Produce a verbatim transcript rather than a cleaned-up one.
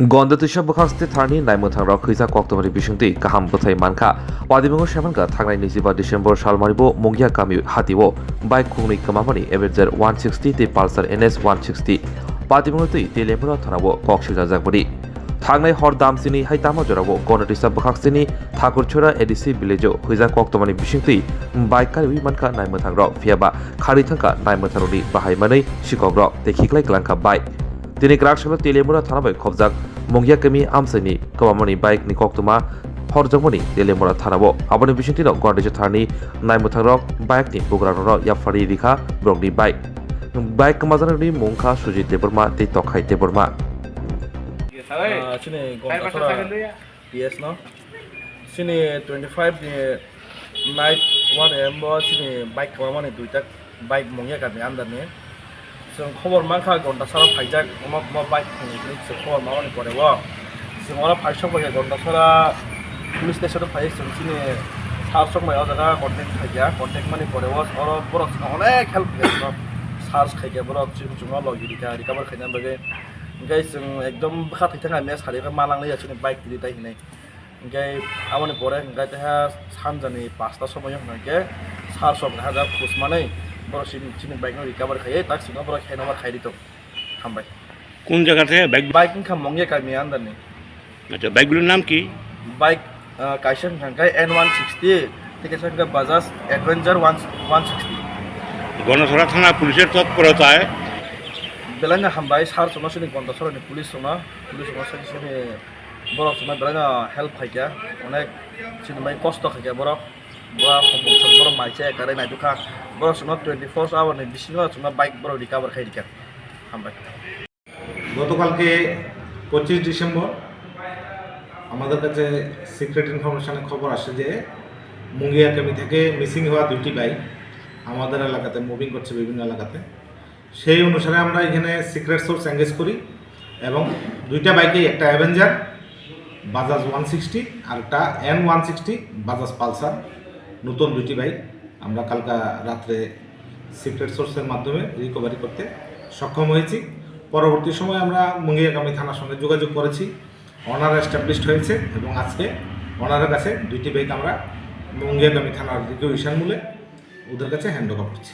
Gonda twisa bwkhak site tharni naimwthang rok khwijak koktwmani bisingtwi kaham bwthai mankha. Patimungo semankha thangnai naijiba December salmaribo Mungia kami hatio bike khungnwi kwmamani Avenger one sixty tei Pulsar N S one sixty. Patimungo twi Teliamura thanao kok siljak bwdi. Thangnai hor damsini hai tamo jorao Gonda twisa bwkhak siteni Thakurchhora A D C village-o khwijak koktwmani bisingtwi bike kariwi mankha naimwthang rok, phiyaba kharwi thangkha naimwthang rokni bahai manwi sikok rok tei khiklai kwlangkha bike. Tini kwrak salo Teliamura thana bai khobjak Mungia kami amchaini kwmamani bike ni koktwma horjakmani Teliamura thana o. Aboni bisingtwi no Gonda twisa tharni naimwthang rok bike ni bugrang rok yapharwi rikha borokni bike. Bike kwmajaknai rokni mung kha Sujit Debbarma tei Tokhai Debbarma. Ah, chini Gonda Sora P S no. Chini twenty five ni night one A M o chini bike kwmamani duita bike Mungia kami under ni. Chwng khobor mankha Gonda Sora phaijak, omo, omo bike thwngwi hinwi chwng khobor mamani pore o. Chwng oro phaisok bai Gonda Sora police station o phai chwng chini sir sok bai o jaga contact khaikha, contact mani pore o oro borok chwngno onek help khaikha, search khaikha borok chwng chwngno logi rikha, recover khaina bagwi. Hwnkhe chwng ekdom bwkha thai thangkha, mess sari khe ma langliya chini bike twi tai hinwi. Hwnkhe aboni pore hwnkhe teha sanjani pasta somoio hwnkhe sir sok hajak khus manwi borok chini, chini bike no recover khaiwi tak chwngno borok hand over khai ri tong. Hambai. Kun jaga the bike? Bike wngkha Mongya kami under ni. Acha, bike gulo nam ki? Bike, ah, kaisa wngkha khe N one sixty, tei kaisa wngkha Bajaj Adventure one, one sixty. Gonda Sora thana police er tot pore tai. Belai no hambai, sir chwngno chini Gonda Sora ni police chwngno, police chwngno chini borok chwngno belai no help khaikha, onek chini bai kosto khaikha borok. Bo khopok sok borok mai chaya kwrwi naidukha. Borok chwngno twenty four hour ni bisingo chwngno bike borok recover khai rikha. Hambai. গতকালকে পঁচিশ ডিসেম্বর আমাদের কাছে সিক্রেট ইনফরমেশনে খবর আসে যে মুঙ্গিয়া কমি থেকে মিসিং হওয়া দুইটি বাইক আমাদের এলাকাতে মুভিং করছে বিভিন্ন এলাকাতে। সেই অনুসারে আমরা এখানে সিক্রেট সোর্স এনগেজ করি এবং দুইটা বাইকে, একটা অ্যাভেঞ্জার বাজাজ ওয়ান সিক্সটি আর একটা এন ওয়ান সিক্সটি বাজাজ পালসার, নতুন দুইটি বাইক আমরা কালকা রাত্রে সিক্রেট সোর্সের মাধ্যমে রিকভারি করতে সক্ষম হয়েছি। পরবর্তী সময় আমরা মুঙ্গিয়াকামি থানার সঙ্গে যোগাযোগ করেছি, অনার এস্টাবলিশড হয়েছে এবং আজকে অনারের কাছে দুইটি বাইক আমরা মুঙ্গিয়াকামি থানার রিকুইজিশন মূলে ওদের কাছে হ্যান্ড ওভার করছি।